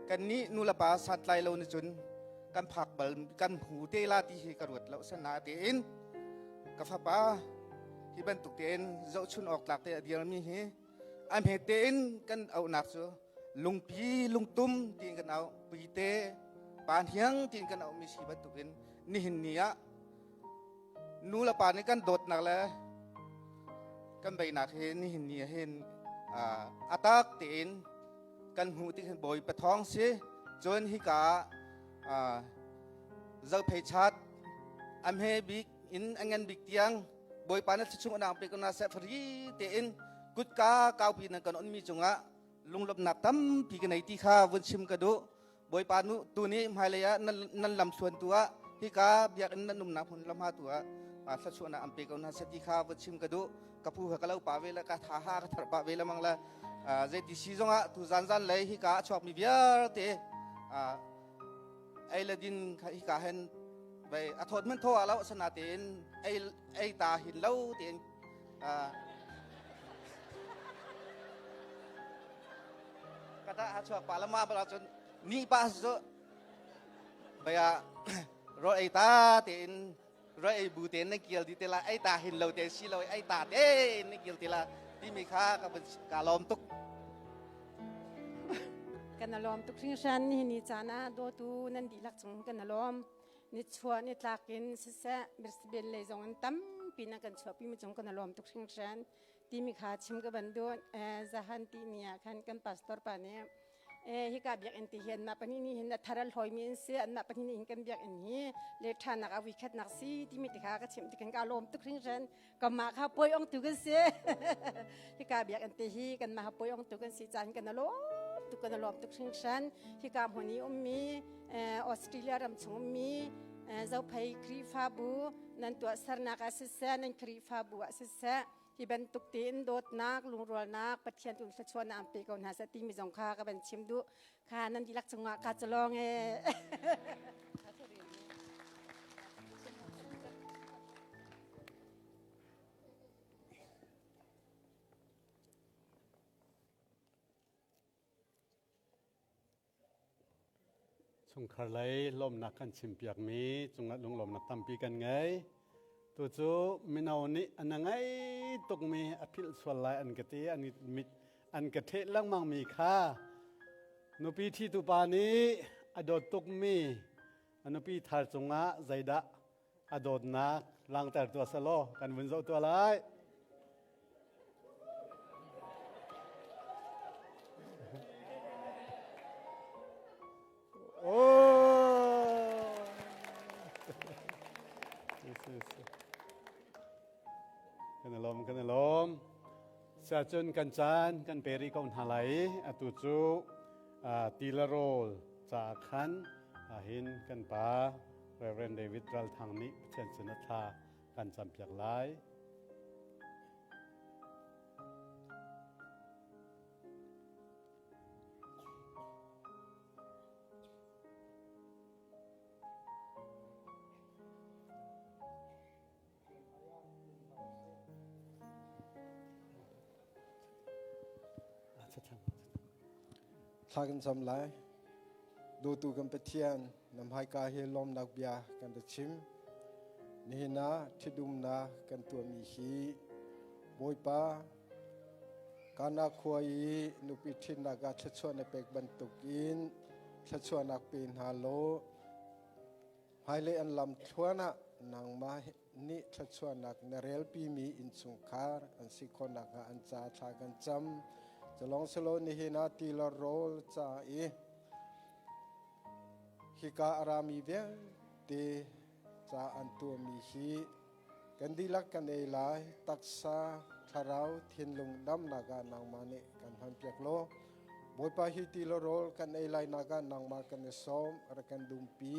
kannih nu le pa santlai lo nih cun kan phak bal, kan hmu te la ti hi ka ruat lo. Asinain ka fapa hi bantuk tein zohchunh awk tlak te a dirmi hi a hmete in kan auhnak cu lungpi lungtum tiin kan auh, pite, pa hniang tiin kan auhmi si bantukin nihin ni ah nu le pa nih kan dawtnak le kan beihnak hi nihin ni ah hin, aa, a tak tein kan hmuh tik hin Bawipa thawng si. Cun hika, aa, Zophei chat a hme bik in a ngan bik tiang Bawipa nih thluachuahnak pe ko hna seh. Fari tein kutka kaupi nan kan onmi cungah lunglawmhnak tampi ka nei ti kha vun chim ka duh. Bawipa nu, tu nih hmailei ah nan, nan lamthluan tu ah hika biakinn nan umnak hmun lamha tu ah, aa, thluachuahnak an pe ko hna seh ti kha vun chim ka duh. Ka pu ha ka lo pa ve la, ka tha ha ka tharh pa ve la mang la, aa, zeiti si zongah tu zanzan lei hika a chuakmi vialte, aa, ei le din kha hika hin vai a thawt hmanh thaw a lo, asinain ei, ei ta hin lo tein, aa, ka ṭah ha chuak pa lamah bal ahcun nih pah a si cu. Vai ah rawl ei ta tein, rawl ei bu tein na kir dih te la, ei ta hin lo te si lo, ei ta tein na kir te la timi kha ka, ka lawm tuk. Kan a lawm tuk hringhran. Nihin ni caan ah dawtu nan dihlak cung kan a lawm. Nichuah nitlak in siseh, Brisbane lei zong in tampi nan kan chuahpimi cung kan a lawm tuk hringhran timi kha chim ka van duh. Eh, Zahan tih ni ah khan kan pastor pa nih, eh, hika biakinn te hi anmah pahnih nih hin a thar a hlawimi an si, anmah pahnih nih hin kan biakinn hi le ṭhanak a vuikhatnak si timi ti kha ka chimh tikhin ka lawm tuk hringhran. Kanmah kha puai awngtu kan si. Hika biakinn te hi kanmah kha puai awngtu kan si caan kan a lawm tuk kan lawm tuk hringhran. Hika hmun i ummi, eh, Australia ram chung ummi, eh, Zophei Khrihfabu, nan tuahsernak ah siseh, nan Khrihfabu ah siseh, hi bantuk tein dawtnak, lungrualnak, Pathian tun thluachuahnak an pe ko hna seh timi zong kha ka van chim duh. Kha nan dihlak cungah ka calawng e. Chungkhar lei lawmhnak kan chimpiakmi cungah lunglawmhnak tampi kan ngei. Tucu mino nih an na ngei tukmi a philh sual lai an ka ti, an mit an ka ṭheh lengmangmi kha nupi ṭhitu pa nih a dawt tukmi a nupi thar cungah zeidah a dawtnak langter tuah seh law, kan vun zoh tuah lai. Oh. Yes, yes. Kan i lawm, kan i lawm. Sia cun kan caan kan pe rih ko hna lai. Atu cu, aa, ti le rawl caah khan, aa, hin kan pa Reverend David Ral Thang nih Pathian sinah thla kan campiak lai. Thla kan cam lai. Dawtu kan Pathian, na hmaika hi lawmhnak bia kan rak chim. Nihin ah ṭhitdumnak kan tuahmi hi Bawipa, Kana khua i nupi ṭhitnak ah thluachuah na pek bantukin thluachuahnak pe hna law, hmailei an lam thluan ah nangmah nih thluachuahnak na relpimi innchungkhar an si khawh nakhnga an caah thla kan cam. Calawng si lo, nihin ah ti le rawl ca i hika a rami vialte ca an tuahmi hi kan dihlak kan ei lai, taksa, thlarau, thinlung damnak ah nangmah nih kan hmanpiak law, Bawipa, hi ti le rawl kan ei lainak ah nangmah kan i sawm, rak kan dumpi.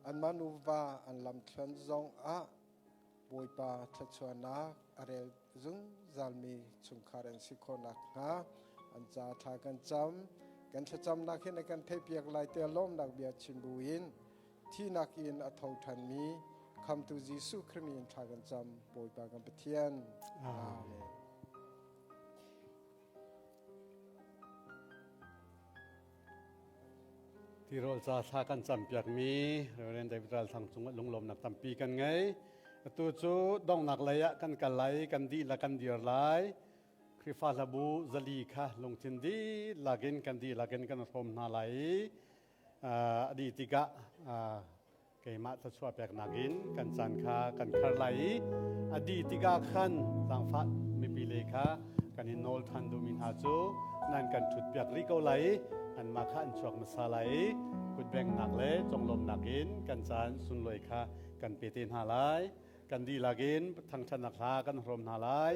Anmah nuva an lamthluan zongah Bawipa thluachuahnak a rel zungzalmi chungkhar an si khawh nakhnga an caah thla kan cam. Kan thlacamnak hin a kan theihpiak lai tiah lawmhnak bia chim buin thihnak in a tho ṭhanmi Khamhtu Jesuh Khrih min in thla kan cam, Bawipa kan Pathian. Amen. Amen. Tirawl ca thla kan campiakmi Reverend David Ral Thang cungah lunglawmhnak tampi kan ngei. Atu cu donghnak lei ah kan kal lai, kan dihlak kan dir lai. Khrihfa hlabu zali kha lungthin dihlak in kan dihlak in kan hrawm hna lai i, aa, a dih tikah, aa, keimah thluachuah peknak in kan caan kha kan khar lai i, a dih tikah khan zaangfah mipi lei kha kan in nawl ṭhan duhmi hna cu nan kan ṭhutpiak rih ko lai i, anmah kha an chuak hmasa lai i, kutbengnak le conglawmhnak in kan caan sunlawih kha kan pe te hna lai. Kan dihlak in thangṭhatnak hla kan hrawm hna lai.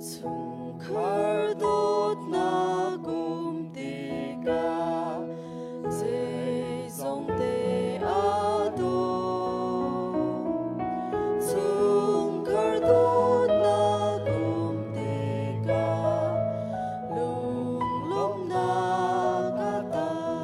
Chungkhar dawtnak um tikah zeizong te aa dawt. Chungkhar dawtnak um tikah lunglawmhnak a tam.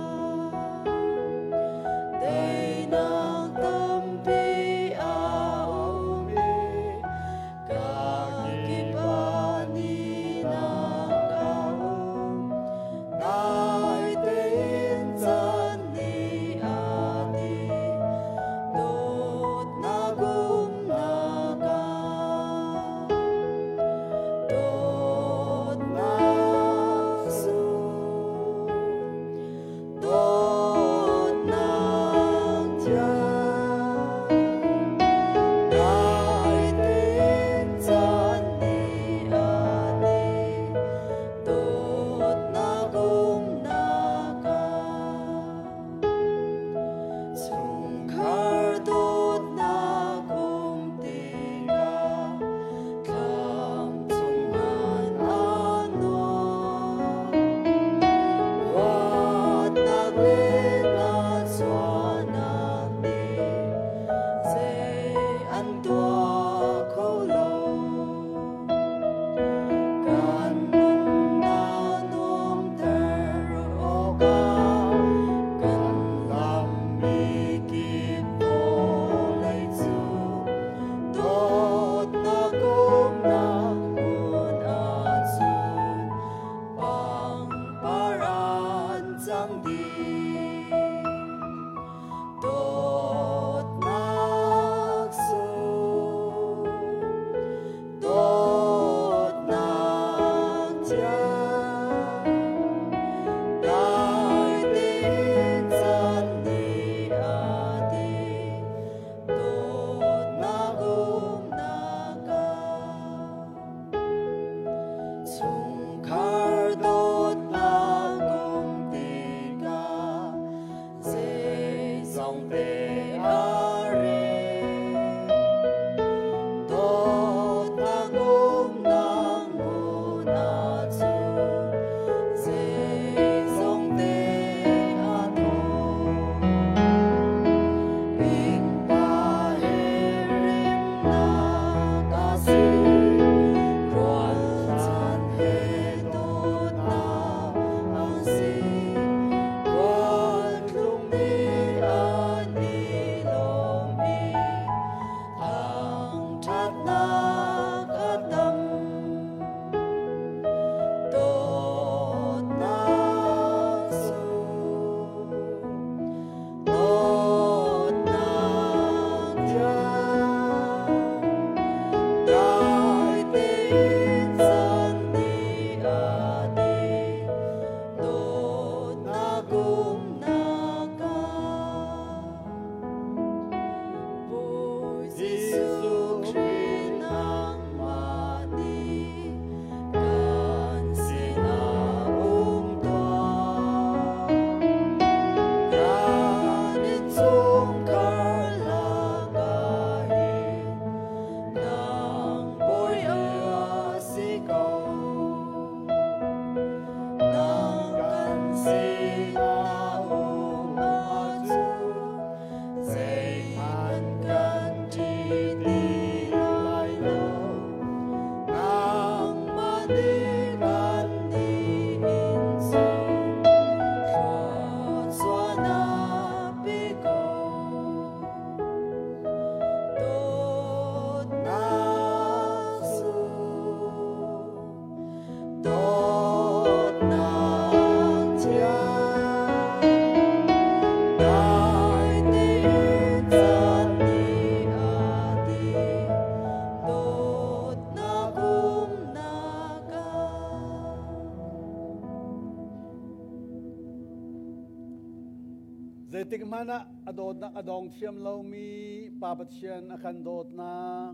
Tik hmanah a dawtnak a dawng thiam lomi Pa Pathian a kan dawtnak,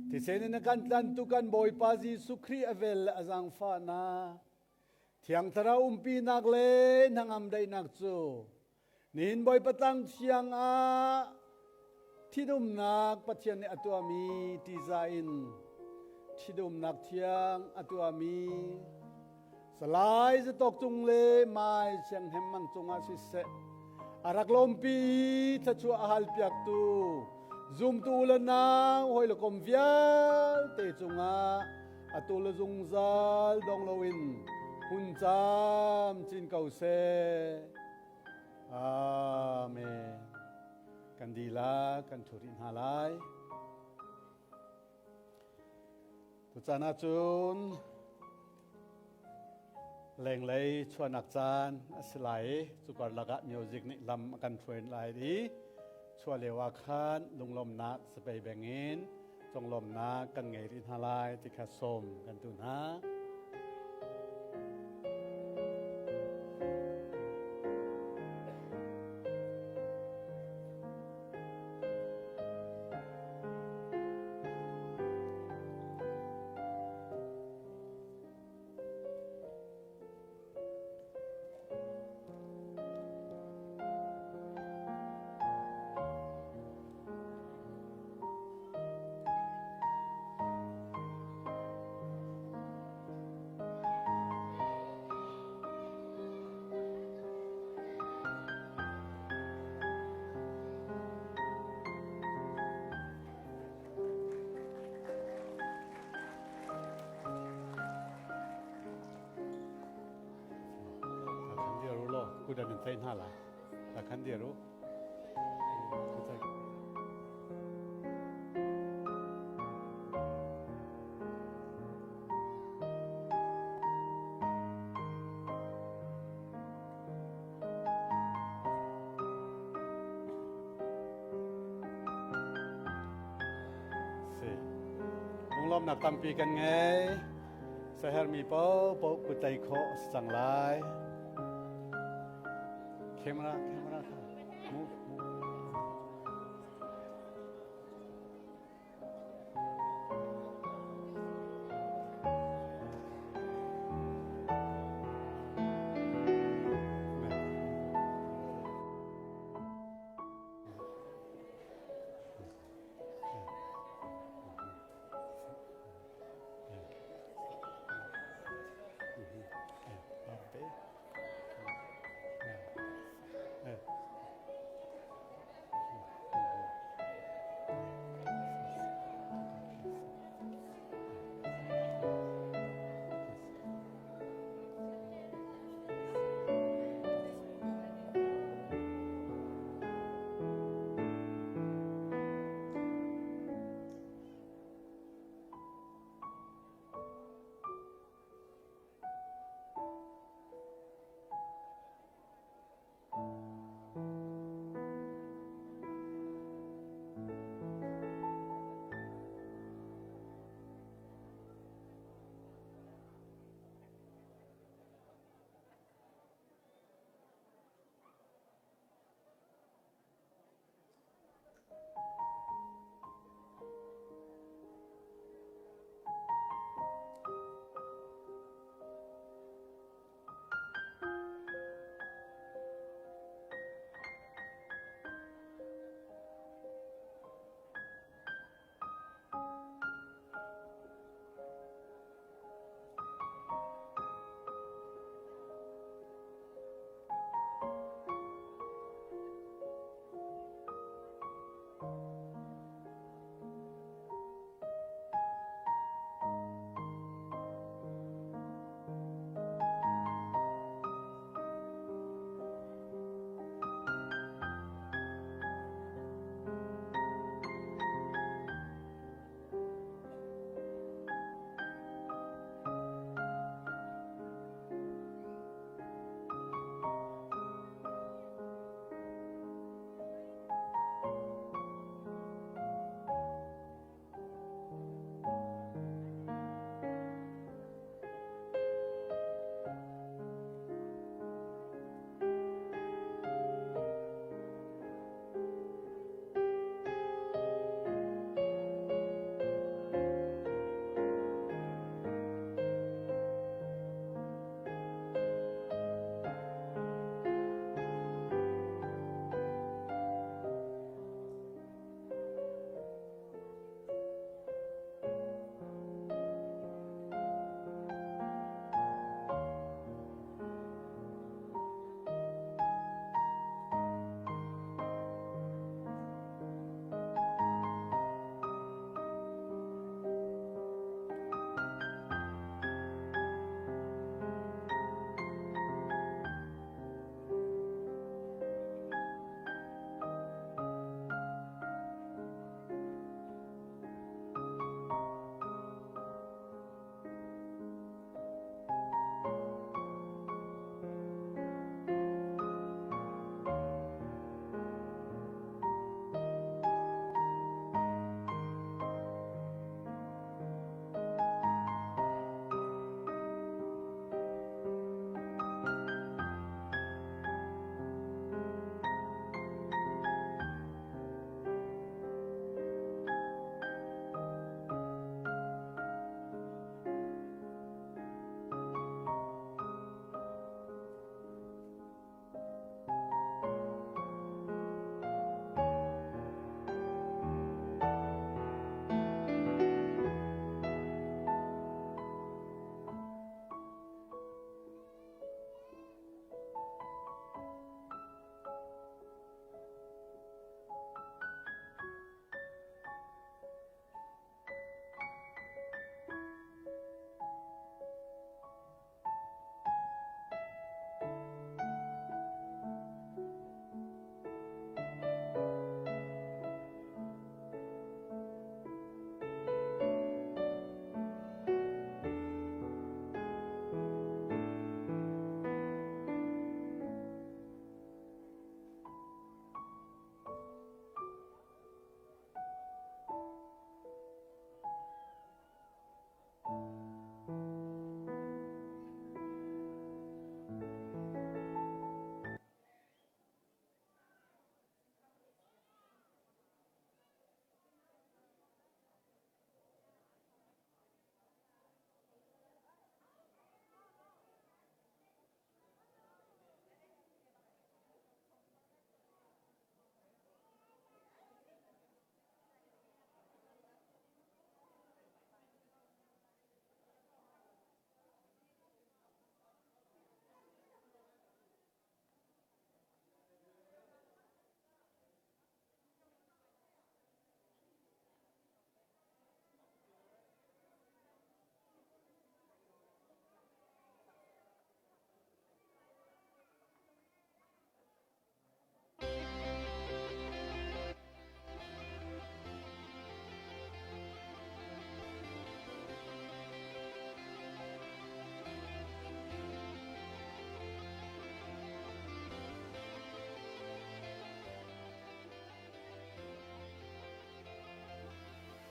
thisen in a kan tlantu kan Bawipa Jesuh Khrih a vel le a zaangfahnak, Thiang Thlarau umpinak le hnangam daihnak cu nihin Bawipa tlang thiang ah thidumnak Pathian nih a tuahmi, ṭihzah in thidumnak thiang a tuahmi, Salai zatawk cung le mai sianghnem mang cungah siseh, a rak lawmpi i thluachuah a halpiaktu zumtu u le nau, hawi le kom vialte cungah a tul le zungzal dong loin hun camcin ko seh. Amen. Kan dil ah kan ṭhu rih hna lai. Tucaan ahcun lenglei chuahnak caan a si lai i, cu karlak ah music nih lam a kan hruai lai i, chuah lio ah khan lunglawmhnak si pei bengin conglawmhnak kan ngei rih hna lai ti kha sawm kan duh hna. Ka khan dir u law, kuda min tei hna lai. Ka khan dir u. Si. Lunglawmhnak tampi kan ngei. Sahermi paohpaoh kutai khawh a si cang lai. Camera, camera kha. Move, move.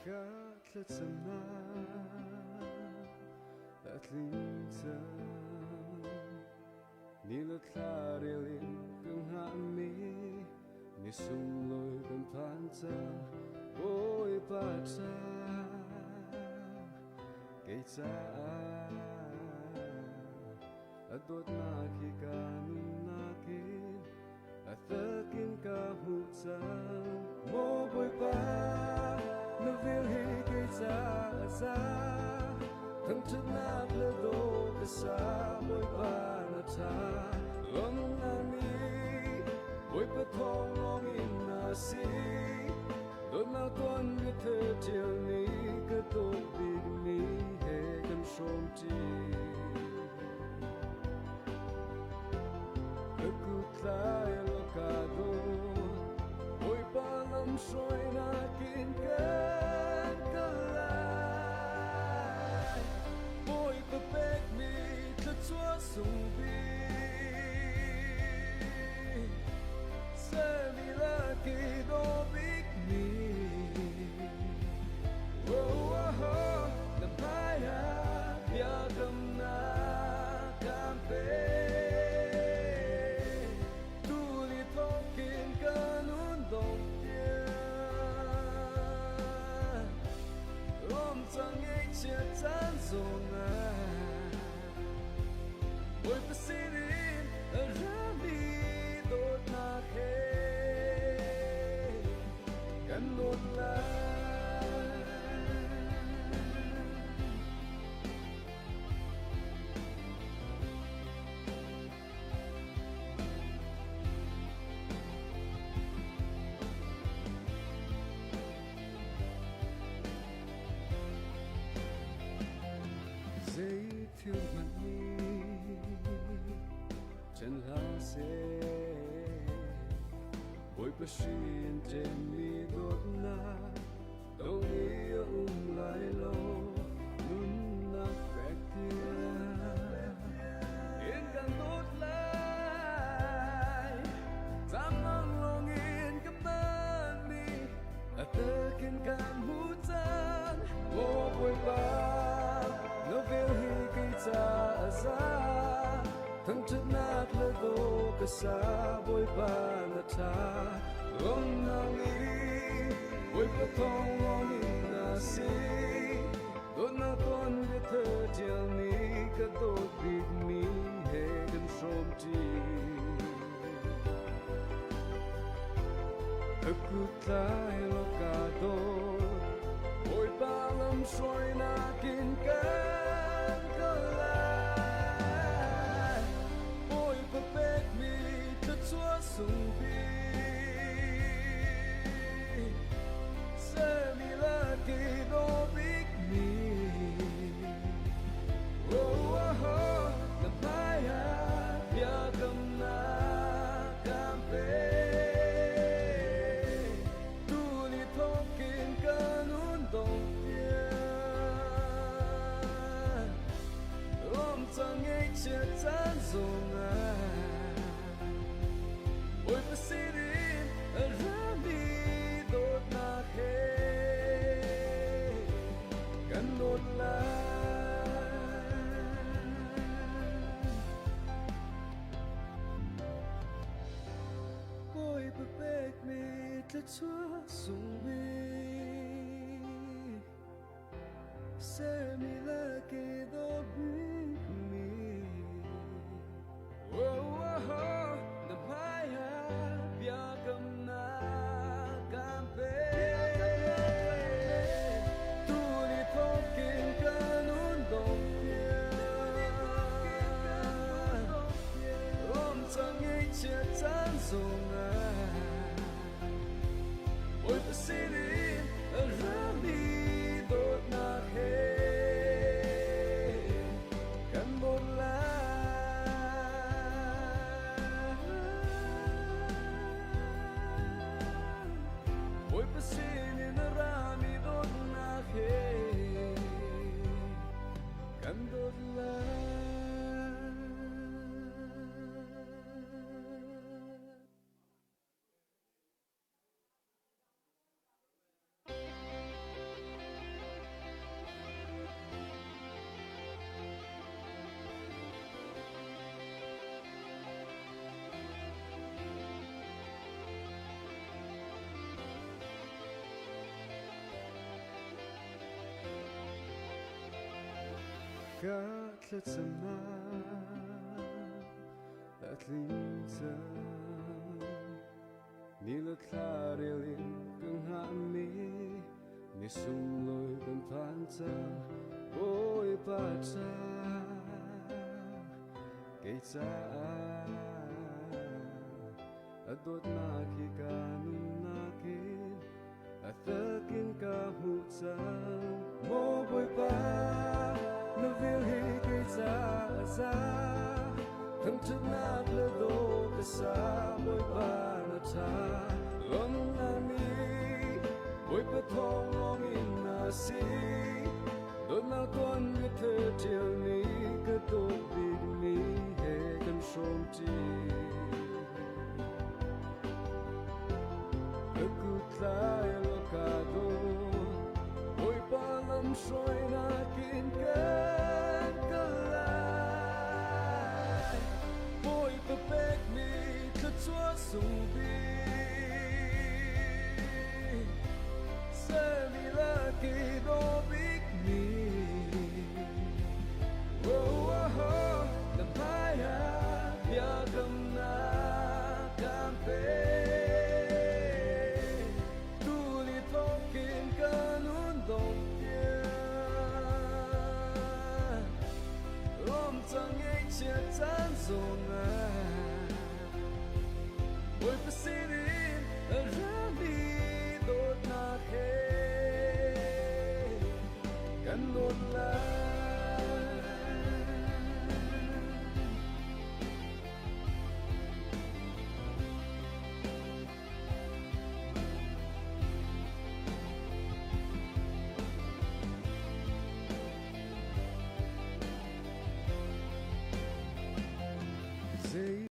Ka thlacamna a tling ciang, ni le thla rel in ka ngahmi ni sunglawi kan phan ciang, Bawipa ca kei caah a dawtnak hi ka nunnak in a takin ka hmuh cang. Maw Bawipa, na vil hi kei caah a za, thangṭhatnak le dawt ka sa. Bawipa na ṭha lawmhnak ni, Bawipa thawng lawng in na si. Dawtnak tuan ka thawṭhial ni, ka dawt bikmi he kan hrawmṭi. Ka kut tlai lawka dawt, Bawipa lam hruainak in kan kal lai. Bawipa pekmi thluachuah sung bik, semi le kei dawt bikmi. Oh, oh, oh, na hmaiah biakamnak kan pe. Tuni thawkin ka nun dong tiang, lawmcang ngei chiat caan zongah, Bawipa sinin a rami dawtnak he kan dawt lai. Zei thil hmanh nih ṭhen hlah seh, Bawipa hrin ṭemmi dawtnak dong i a um lai lo, nunnak pek tiang in kan dawt lai. Camang lawng in ka hmanmi a takin kan hmuh cang. Aw Bawipa, na vil hi kei caah a za, thangṭhatnak le dawt ka sa. Bawipa na ṭha lawmhnak ni, Bawipa thawng lawng in na si. Dawtnak tuan ka thawṭhial ni, ka dawt bikmi he kan hrawmṭi. Ka kut tlai lawka dawt, Bawipa lam hruainak in kan kal lai. Bawipa pekmi thluachuah sung bik, semi le kei dawt bikmi. Oh, oh, oh, na hmaiah biakamnak kan pe. Tuni thawkin ka nun dong tiang, lawmcang ngei chiat caan zongah, Bawipa sinin a rami dawtnak he kan dawt lai. Bawipa pekmi thluachuah sung bik, semi le kei dawt bikmi. Oh, oh, oh, na hmaiah biakamnak kan pe. Tuni thawkin ka nun dong tiang, lawmcang ngei chiat caan zongah, Bawipa sinin a rami dawtnak he kan dawt lai. Bawipa sinin a rami dawtnak he kan dawt lai. Ka thlacamna a tling ciang, ni le thla rel in ka ngahmi, ni sumlui kan phan ciang, Bawipa ca kei caah a dawtnak hi ka nunnak in a thakin ka hmuh cang. Maw Bawipa, na vil hi kei caah a za, thangṭhatnak le dawt ka sa. Bawipa na ṭha, lawmhnak nih Bawipa thawng lawng in na si. Dawtnak tuan ka thei ṭialmi, ka dawt bikmi he kan hrawm ṭi. Ka kut tlai lo ka daw, Bawipa lam hruainak in kan kal lai. Bawipa pekmi thluachuah sung bik, sami lak i daw bikmi. Oh, oh, oh, na hmaiah biakamnak kan pe. Tuli thawkin ka nun dong tiang, lawm cang ngei chiat caan zongah Bawipa sinin a rami dawtnak he kan nawn lai. Zei